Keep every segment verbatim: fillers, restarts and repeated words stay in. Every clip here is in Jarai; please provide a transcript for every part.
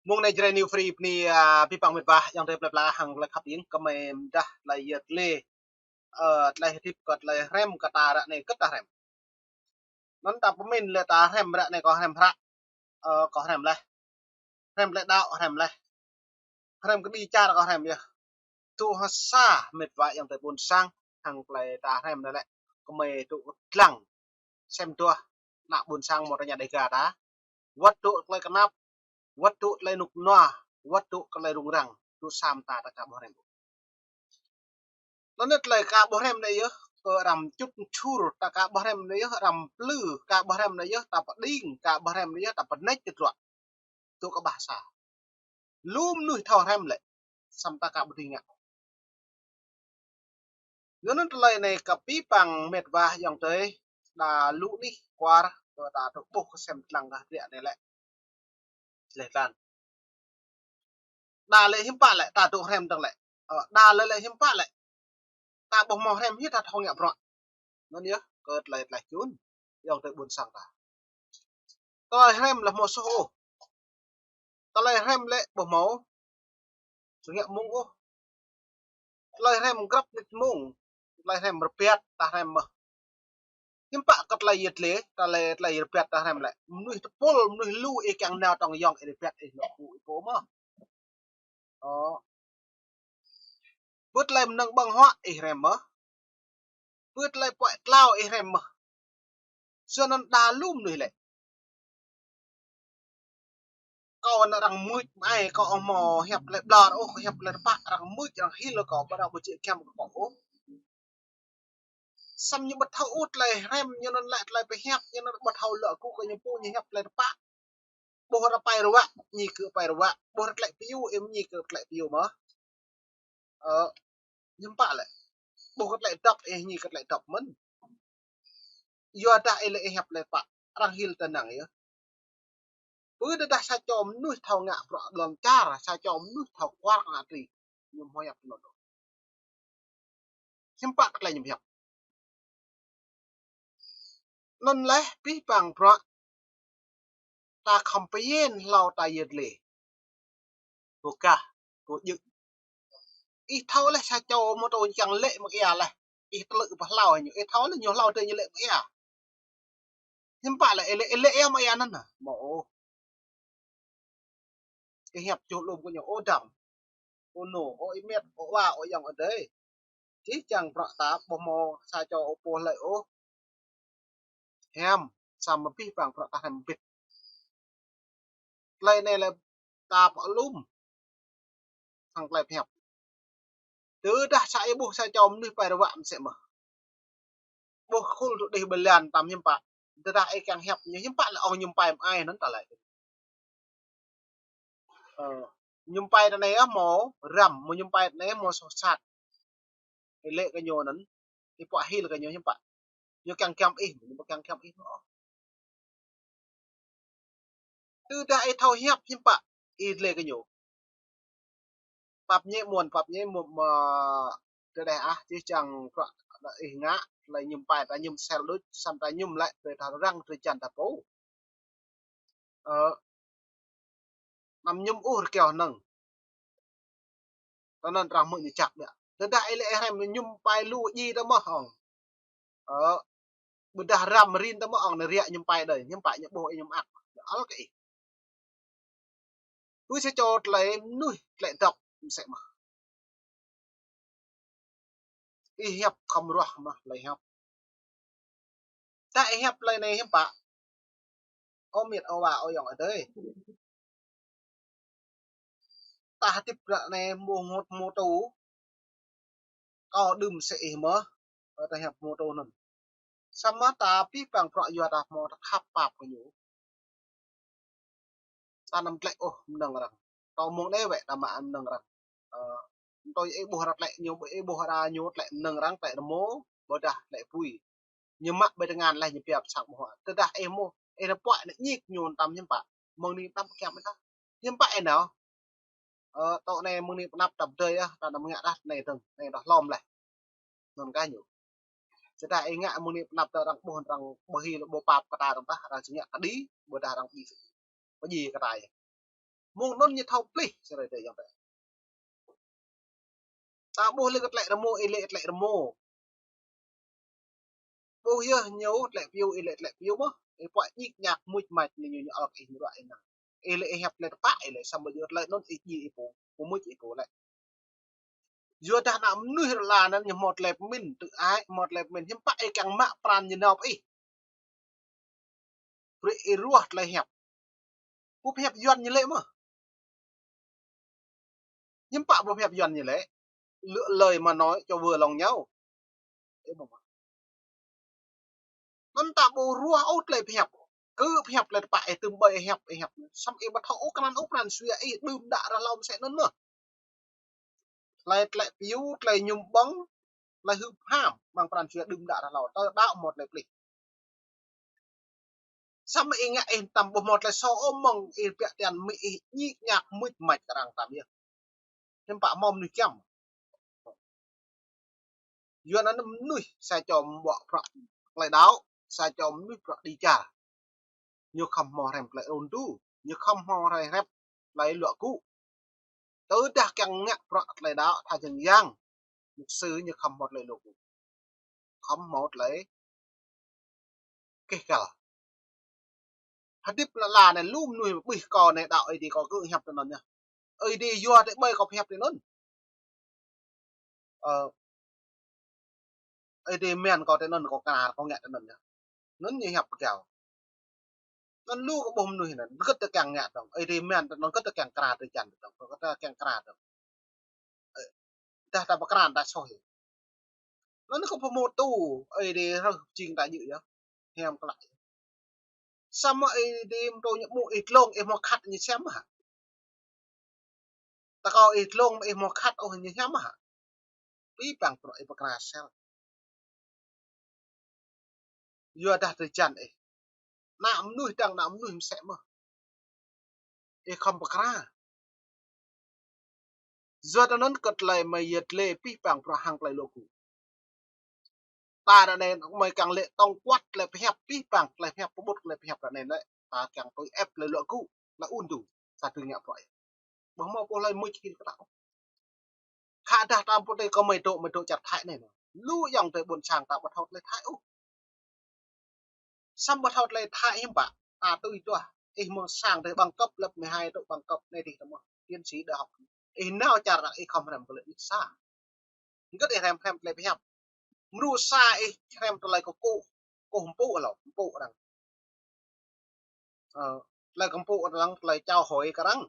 Mơ̆ng anai Jrai New Free bơni, a, abih bang mĕt wa ayŏng adơi plơi pla hăng tơlơi khăp ing, kơmơi mơdah tơlơi yơh tơlơi, ơ, tơlơi hơdip kơ tơlơi hrăm kơ ta ră anai kơ ta hrăm. Anŭn ta pơmĭn lĕ ta hrăm ră anai kơ hrăm hră, ơ, kơ hrăm laih. Hrăm tơlơi đaŏ hrăm laih. Hrăm kơđi čar kơ hrăm yơh. Tŭ hơsa mĕt wa ayŏng adơi ƀôn sang hăng tơlơi ta hrăm anai lĕ kơmơi tŭ lăng sem tuah ană ƀôn sang mơ̆ tơña Dêga ta. Wơ̆t tŭ tơlơi kơnap, wơ̆t tŭ tơlơi rơnŭk rơnua, wơ̆t tŭ tơlơi rŭng răng, tŭ sa mơta ta aka ƀu hrăm. Anŭn tơlơi aka ƀu hrăm anai yơh, kơ arăng čut čur, ta aka ƀu hrăm anai yơh, arăng plư, aka ƀu hrăm anai yơh, ta pơđing, aka ƀu hrăm anai yơh, ta pơneč tơdruă. Tŭ kơ ƀah sa. Lu mơnuih thâo hrăm lĕ, samơ̆ ta aka ƀu dưi ngă. Yua anŭn tơlơi anai kơ abih bang mĕt wa ayŏng adơi, đa lu anih kwar, kơ ta tŭ ƀuh kơ sem lăng kơ hơdră anai lĕ. Leh tlan. Đa lĕ hiư̆m pă lĕ, ta tŭ hrăm dơ̆ng lĕ. Ơ, đa lĕ lĕ hiư̆m pă lĕ. Ta ƀu hmâo hrăm hĭ ta thâo ngă bruă. Anŭn yơh, kơ tơlơi tlaih čun. Ayŏng adơi ƀôn sang ta. Tơlơi hrăm lĕ hmâo soh ôh. Tơlơi hrăm lĕ ƀu hmâo. Sơngă mơ̆ng ôh. Tơlơi hrăm grăp nit mơ̆ng. Tơlơi hrăm rơbat ta hrăm mơ̆. Hiư̆m pă kơ tơlơi yơh tơlơi, tơlơi, tơlơi rơbat ta hrăm lĕ. Mơnuih tơpul, mơnuih lu ih kiăng nao tŏng yŏng ih rơbat ih nao pŭ ih pô mơ̆. Ơ. Pơ tơlơi mơnơ̆ng ƀơ̆ng huă ih hrăm mơ̆. Pơ tơlơi puăi tlao ih hrăm mơ̆. Sua anŭn đa lu mơnuih lĕ. Kâo anŭn arăng mưč mơai, kâo ƀu hmâo hiăp tơlơi ƀlŏr ôh, hiăp tơlơi tơpă, arăng mưč, arăng hil kâo, ƀu arăng ƀu čih kiăm kơ kâo ôh. Samơ̆ ñu ƀu thâo ôh tơlơi hrăm, ñu anŭn lĕ tơlơi pơhiăp, ñu anŭn ƀu thâo lŏ kơ ñu pô ñu hiăp tơlơi tơpă. Ƀuh arăng pai ruă, ñu kơ pai ruă. Ƀuh arăng tlĕ pơyŭ, ih ñu kơ tlĕ pơyŭ mơ̆. Ơ, hiư̆m pă lĕ. Ƀuh kơ tơlơi dŏp, ih ñu kơ tơlơi dŏp mơ̆n. Yua dah ih lĕ ih hiăp tơlơi tơpă. Arăng hil tơnăng yơh. Pơ tơdah sa čô mơnuih thâo ngă bruă lŏn čar, sa čô mơnuih thâo kwar kơ ană tring. Ñu hmâo hiăp tơnŭn. Hiư̆m pă kơ tơlơi ñu hiăp. Anŭn lĕ abih bang bruă ta khŏm pơyên hlâo ta yơh tơlơi. Kơ gah, kơ djơ̆. Ih thâo lĕ sa čô mơ̆ tơl ñu kiăng lĕ mơ̆ng ia lĕ. Ih tơlư̆ pơ hlâo ñu, ih thâo lĕ ñu hlâo tơl ñu lĕ mơ̆ng ia. Hiư̆m pă lĕ, ih lĕ, ih lĕ ia mơ̆ng ia anŭn hă. Mơ̆ ôh. Ih hiăp čuh lŏm kơ ñu, ơ dăm. Ơ nô, ơ ih mĕt, ơ wa, ơ ayŏng adơi. Čih čang bruă ta ƀu hmâo sa čô ôh pô hlơi ôh. Hiam, samơ̆ abih bang bruă ta hrăm bĭt. Tơlơi anai lĕ ta pơlŭm. Hăng tơlơi pơhiăp. Tơdah sa ih ƀuh sa čô mơnuih pai ruă mơsĕ mơ̆. Ƀuh khul tŭ đih ƀơi lan tam hiư̆m pă. Tơdah ih kiăng hiăp ñu hiư̆m pă lĕ ŏng ñu pai mơai anŭn tơlơi. Ơ, ñu pai tơ anai yơh hmâo răm, mơ̆ ñu pai tơ anai yơh hmâo soh sat. Ih lĕ kơ ñu anŭn, ih puă hil kơ ñu hiư̆m pă. Ñu kiăng kiăm ih, ñu ƀu kiăng kiăm ih ôh. Tơdah ih thâo hiăp hiư̆m pă, ih lĕ kơ ñu. Pap ñĕ muôn, pap ñĕ muôn mơ̆ tơdah ah, čih čang bruă ih ngă, tơlơi ñu pai ta ñu sel đôč, samơ̆ ta ñu lĕ, brơi ta răng, brơi čan ta pô. Ơ, anăm ñu ur kiao năng. Tơ anŭn arăng mưč ñu čăk biă. Tơdah ih lĕ ih hrăm ñu pai lu djai ta mơ̆ ŏng. Ơ, ƀôdah răm rin ta mơ̆ ŏng anai ră ñu pai đơi, ñu pă ñu ƀuh ih ñu ăk. Ñu ăl kơ ih. Ƀu sa čô tơlơi mơnuih tơlơi dŏp mơsĕ mơ̆. Ih hiăp khŏm ruah mơ̆ tơlơi hiăp. Tơdah ih hiăp tơlơi anai hiư̆m pă. Ơ mĕt, ơ wa, ơ ayŏng adơi. Ta hơdip ră anai mơ̆ ngot mơ̆ tŭ. Kâo đưm mơsĕ ih mơ̆. Ơ ta hiăp mơ̆ tŭ anŭn. Samơ̆ ta abih bang bruă yua ta hmâo ta khăp pap kơ ñu. Ta anăm tlĕ ôh mơnơ̆ng arăng. Tơ mơ̆ng anai wơ̆t ta mă mơnơ̆ng arăng. Ơ, tui ih ƀuh arăng tlĕ ñu, ih ƀuh arăng ñu tlĕ mơnơ̆ng arăng, tlĕ rơmô, ƀôdah tlĕ apui. Ñu mă ƀơi tơngan laih ñu pơhiăp sang ƀuh. Tơdah ih mơ̆, ih rơpuă anai ñik ñu tam hiư̆m pă. Mơ̆ng anai tam kiăm ta. Hiư̆m pă ih nao. Ơ, tơ anai mơ̆ng anai pơnăp tap dơi ah, ta anăm ngă dah anai dơ̆ng, anai dah hlom laih. Anŭn kah ñu. Tơdah ih ngă mơ̆ng anai pơnăp tơ arăng ƀuh arăng ƀu hil ƀu pap kơ ta arăng tah, arăng či ngă kơđi, ƀôdah arăng ƀu djai kơ ta yơh. Mơ̆ng anŭn ñu thâo plih, sơrơi tơ yơ̆ng tơ. Ta ƀuh lĕ kơ tlĕ rơmô, ih lĕ tlĕ rơmô. Ƀuh yơh ñu tlĕ piu, ih lĕ tlĕ piu mơ̆. Ih puă ñik ñak muč mač ñu ñu ñu ăk ih ñu ruă ih nă. Ih lĕ ih hiăp tlĕ tơpă ih lĕ, samơ̆ yua tlĕ anŭn ih djai ih pô, pô muč ih pô lĕ. Yua dah ană mơnuih rơla anŭn ñu hmâo tlĕ pơmĭn, tơ ai hmâo tlĕ pơmĭn, hiư̆m pă ih kiăng mă pran ñu nao pơ ih. Brơi ih ruah tlĕ hiăp. Ƀu pơhiăp Yuan ñu lĕ mơ̆. Hiư̆m pă ƀu pơhiăp Yuan ñu lĕ. Lựa lời mà nói cho vừa lòng nhau. Ê, mơ̆ mơ̆. Anŭn ta ƀu ruah ôh tlĕ pơhiăp. Kơ pơhiăp tlĕ tơpă ih tơm ƀơi ih hiăp, ih hiăp. Samơ̆ ih ƀu thâo ôh kơ anăn ôh pran jua ih đưm đă rah hlâo mơsĕ anŭn mơ̆. Tlĕ tlĕ piu, tlĕ mơñum ƀơ̆ng, tlĕ hưp ham, mơ̆ng pran jua đưm đă rah hlâo, tơ đaŏ hmâo tlĕ plih. Samơ̆ ih ngă ih tăm ƀu hmâo tlĕ sô ôh mơ̆ng ih biă tian mĭ ih ñik ñak muč mač kơ arăng tăm yơh. Hiư̆m pă hmâo mơnuih kiăm. Yua anŭn mơnuih sa čô mơnuih bruă tlĕ đaŏ, sa čô mơnuih bruă đi čar. Ñu khŏm hmâo hrăm tlĕ run tu, ñu khŏm hmâo hrăm tlĕ luă gŭ. Tơdah kiăng ngă bruă tlĕ đaŏ tha jing yang, mục sư ñu khŏm hmâo tlĕ luă gŭ. Khŏm hmâo tlĕ keh kal. Hơdip lă la anai lu mơnuih ƀuh kâo anai đaŏ Ơi Adai kâo kơ hiăp tơ anŭn yơh. Ơi Adai yua tơ ƀơi kâo pơhiăp tơ anŭn. Ơ, Ơi Adai mơ̆n kâo tơ anŭn kâo kra kâo ngă tơ anŭn yơh. Anŭn ñu hiăp pơgao. Anŭn lu kơ ƀuh mơnuih anŭn, gơ̆t tơ kiăng ngă dơ̆ng. Ơi Adai mơ̆n tơ anŭn gơ̆t tơ kiăng kra tơ čan dơ̆ng, gơ̆t tơ kiăng kra dơ̆ng. Ơ, dah ta pơkra ta soh yơh. Anŭn kơ pơmô tu, Ơi Adai rơh jing ta jư̆ yơh. Hiam klă. Samơ̆ Ơi Adai mơ̆ tơ ñu ƀu ih tlông ih hmâo khăt ñu siam hă. Ta kâo ih tlông ih hmâo khăt ôh ñu hiam hă. Pĭ păng bruă ih pơkra sel. Yua dah tơjan ih. Ană mơnuih dăng ană mơnuih mơsĕ mơ̆. Ih khŏm pơkra. Yua tơ anŭn kơ tlĕ mơi yơh tlĕ pĭ păng bruă hăng tlĕ luă gŭ. Ta ră anai mơi kiăng lĕ tŏng kuăt tlĕ pơhiăp pĭ păng tlĕ pơhiăp pơƀut tlĕ pơhiăp ră anai lĕ. Ta kiăng tui ĕp tlĕ luă gŭ, tlĕ un tu. Sa tui ngă bruă. Ƀu hmâo pô hlơi muč hil kơ ta. Khă dah ta pô tơ kơ mơi dŏ, mơi dŏ čar Thái anai. Lu yŏng tơ ƀôn sang ta ƀu thâo tlĕ Thái ôh. Samơ̆ ƀu thâo tlĕ Thái hiư̆m pă. Ta tui tuah. Ih mơ̆ng sang tơ bằng cấp lớp mười hai dŏ bằng cấp anai dih tơ mơ̆. Tiến sĩ đại học. Ih nao čar ih khŏm hrăm kơ lĕ ih sa. Gơ̆t ih hrăm hrăm tlĕ pơhiăp. Mrô sa ih hrăm tlĕ kơ kôh, kôh mpŭ lŏ, mpŭ arăng. Ơ, tlĕ kơ mpŭ arăng, tlĕ čao hơi kơ arăng.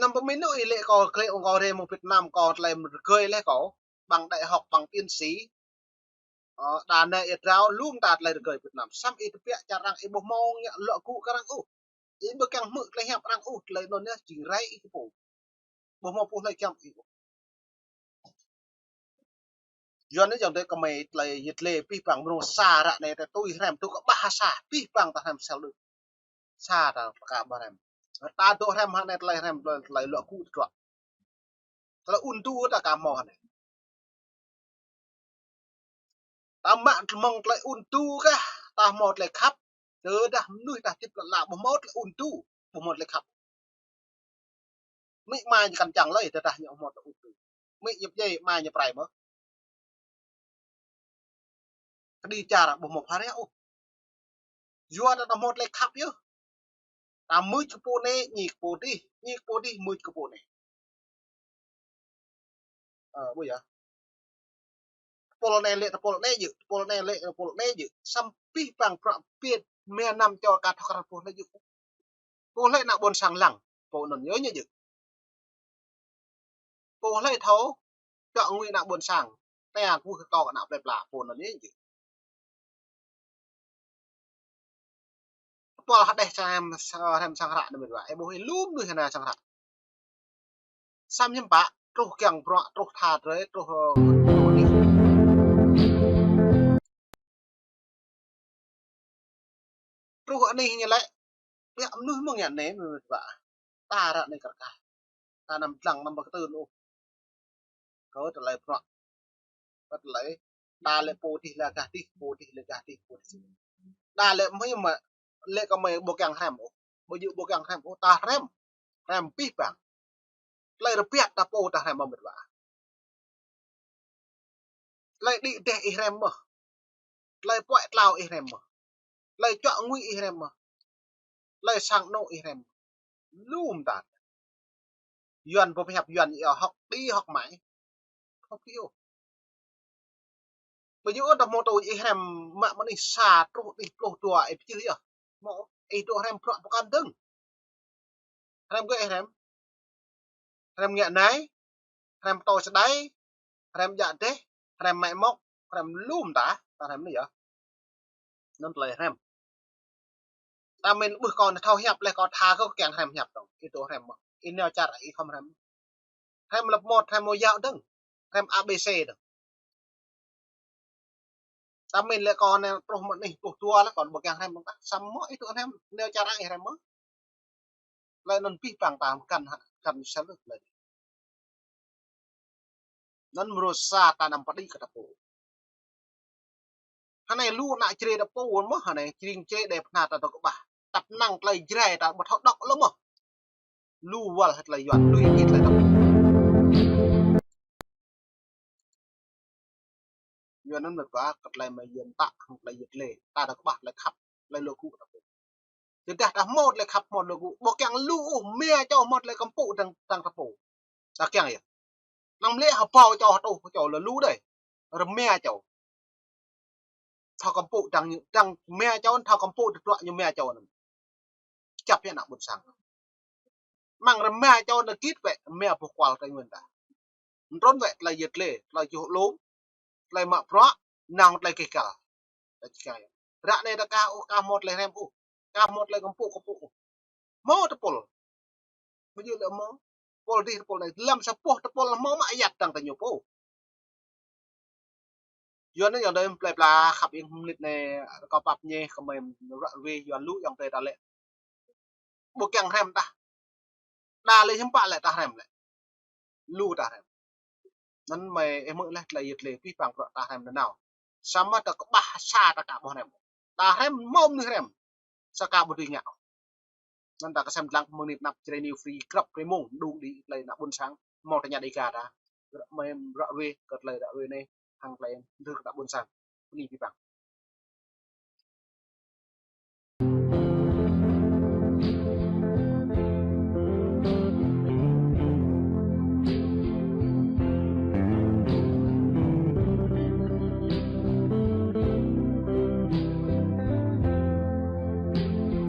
Năm pơmĭn ih lĕ kâo klĕ ung kâo rê mơ̆ng Việt Nam kâo tlĕ rơgơi lĕ kâo, bằng đại học, bằng tiến sĩ. Ơ, đa anai ih drao lŭm ta tlĕ rơgơi Việt Nam. Samơ̆ ih tơbiă čar arăng ih ƀu hmâo ngă luă gŭ kơ arăng ôh. Ih ƀu kiăng hmư̆ tlĕ hiăp arăng ôh, tlĕ anŭn yơh jing rai ih kơ pô. Ƀu hmâo pô hlơi kiăm ih ôh. Yua anŭn yơh tơ kơ mơi tlĕ yơh tlĕ pĭ păng mrô sa ră anai tơ tui hrăm tu kơ ƀah sa pĭ păng ta hrăm sel đôč. Sa ta pơkra ƀah hrăm. Ta dŏ hrăm hă anai tlĕ hrăm tlĕ luă gŭ tơdruă. Tlĕ un tu ta ka hmâo hă anai. Ta mă mơ̆ng tlĕ un tu kah, ta hmâo tlĕ khăp. Tơdah mơnuih dah tip lă lă ƀu hmâo tlĕ un tu, ƀu hmâo tlĕ khăp. Mĭ ama ñu kăn čang lơi, tơdah ñu hmâo tlĕ un tu. Mĭ ñu pơdjai, ama ñu pơrai mơ̆. Kơđi čar ƀu hmâo phara ôh. Yua ta hmâo tlĕ khăp yơh. Ta muč kơ pô anai, ñik pô dih, ñik pô dih, muč kơ pô anai. Ơ, ƀu yơh. Tơpul anai lĕ tơpul anai jư̆, tơpul anai lĕ tơpul anai jư̆. Samơ̆ pĭ păng bruă pĭt mơ̆ năm čô ka thâo krăn pô hlơi jư̆. Pô hlơi ană ƀôn sang lăng, pô anŭn yơh ñu jư̆. Pô hlơi thâo, čŏ ngui ană ƀôn sang, tơl kơ kâo ană plơi pla, pô anŭn yơh jư̆. Tơpul hơđeh sang, hrăm sang hră anai mơ̆n wa, ih ƀuh ih lŭm mơnuih hơna sang hră. Samơ̆ hiư̆m pă, truh kiăng bruă, truh tha drơi, truh, ơ, truh anih ñu lĕ. Biă mơnuih mơ̆ng ñu anai mơ̆n wa. Ta ră anai kar kah. Ta anăm dlăng anăm pơkơtưn ôh. Kơ tơlơi bruă. Kơ tơlơi. Đa lĕ pô dih lĕ gah dih, pô dih lĕ gah dih, pô dih. Đa lĕ mơi mă, lĕ kơ mơi ƀu kiăng hrăm ôh. Ƀu djơ̆ ƀu kiăng hrăm ôh, ta hrăm. Hrăm pih pang. Tơlơi rơbat ta pô ta hrăm mơ̆ mĕt wa. Tơlơi đĭ đeh ih hrăm mơ̆. Tơlơi puăi tlao ih hrăm mơ̆. Tơlơi čuă ngui ih hrăm mơ̆. Tơlơi sang anŏ ih hrăm mơ̆. Lu mơta. Yuan pơhiăp Yuan iâu hŏk đĭ hŏk mă. Hŏk đĭ ôh. Ƀu djơ̆ ôh ta hmâo tui ih hrăm mă mơ̆ng anih sa truh anih pluh dua ih pơjih yơh. Hmâo ih dŏ hrăm bruă pơkŏn dơ̆ng. Hrăm gơ̆ ih hrăm. Hrăm ngă nai, hrăm pơtô čơđai, hrăm djă deh, hrăm mă mŏk, hrăm lu mơta, ta hrăm anai yơh. Anŭn tơlơi hrăm. Ta mĭn ƀuh kâo anai thâo hiăp leh kâo tha kơ kiăng hrăm hiăp dơ̆ng. Ih dŏ hrăm mơ̆. Ih nao čar ih khŏm hrăm. Hrăm lăp mơ̆t, hrăm mơ̆ yao dơ̆ng. Hrăm A B C dơ̆ng. Ta mĭn lĕ kâo anai truh mơ̆ng anih pluh dua lĕ kâo ƀu kiăng hrăm dơ̆ng tah. Samơ̆ ih dŏ hrăm, nao čar ih hrăm mơ̆. Tơlơi anŭn pih pang ta mơkăn hă, kăn sel tơlơi. Anŭn mơ̆ rơsa ta anăm pơđĭ kơ ta pô. Hơnai lu ană Jrai ta pô mơ̆ hơnai, jring Jrai đe pơhna ta dŏ kơƀah. Tăp năng tơlơi Jrai ta ƀu thâo đŏk lơ mơ̆. Lu wăl hơt tơlơi Yuan, lu ih tơlơi đŏk. Yuan anŭn mĕt wa, kơ tơlơi mơyơ̆ng ta, hăng tơlơi yơh tơlơi. Ta dŏ kơƀah tơlơi khăp, tơlơi lŏ gŭ ta pô. Tơdah ta hmâo tơlơi khăp hmâo tơlơi gŭ. Ƀu kiăng lu ôh, mia čô hmâo tơlơi kơmpŭ dơ̆ng, dơ̆ng ta pô. Ta kiăng yơh. Năng lĕ hơbâo čô hơtŭ, čô lơ lu đơi. Rơmia čô. Thâo kơmpŭ dơ̆ng ñu, dơ̆ng mia čô thâo kơmpŭ tơdruă ñu mia čô anŭn. Čăp yơh ană ƀôn sang. Mơ̆ng rơmia čô anŭn git wĕ, mia ƀuh kual Tây Nguyên ta. Mtrŭn wĕ tơlơi yơh tơlơi, tơlơi čuh lŏm, tơlơi mă bruă, năng tơlơi kih kal. Tơlơi čih kal. Ră anai ta kah ôh, kah hmâo tơlơi hrăm ôh, kah hmâo tơlơi kơmpŭ kơmpŭ ôh. Hmâo tơpul. Ƀu djơ̆ lĕ hmâo. Tơpul dih tơpul anai. Lăm sa boh tơpul hmâo mă ayăt dơ̆ng ta ñu pô. Yua anŭn yơh dơi plơi pla khăp ing mơnit anai kâo pap ñe kơ mơi ră ruai Yuan lu yơh tơi ta lĕ. Ƀu kiăng hrăm tah. Đa lĕ hiư̆m pă lĕ ta hrăm lĕ. Lu ta hrăm. Anŭn mơi ih hmư̆ leh tơlơi yơh tơlơi pih pang bruă ta hrăm nanao. Samơ̆ ta kơƀah sa ta ka ƀu hrăm. Ta hrăm hmâo mơnuih hrăm. Sa ka ƀu dưi ngă. Anŭn ta kơsem dlăng mơ̆ng anai pơnăp Jrai New Free grăp rơmông đung đĭ tơlơi ană ƀôn sang. Hmâo tơña Dega ta. Mơi ră ruai kơ tơlơi ră ruai anai hăng tơlơi dưi kơ ană ƀôn sang. Bơni pih pang.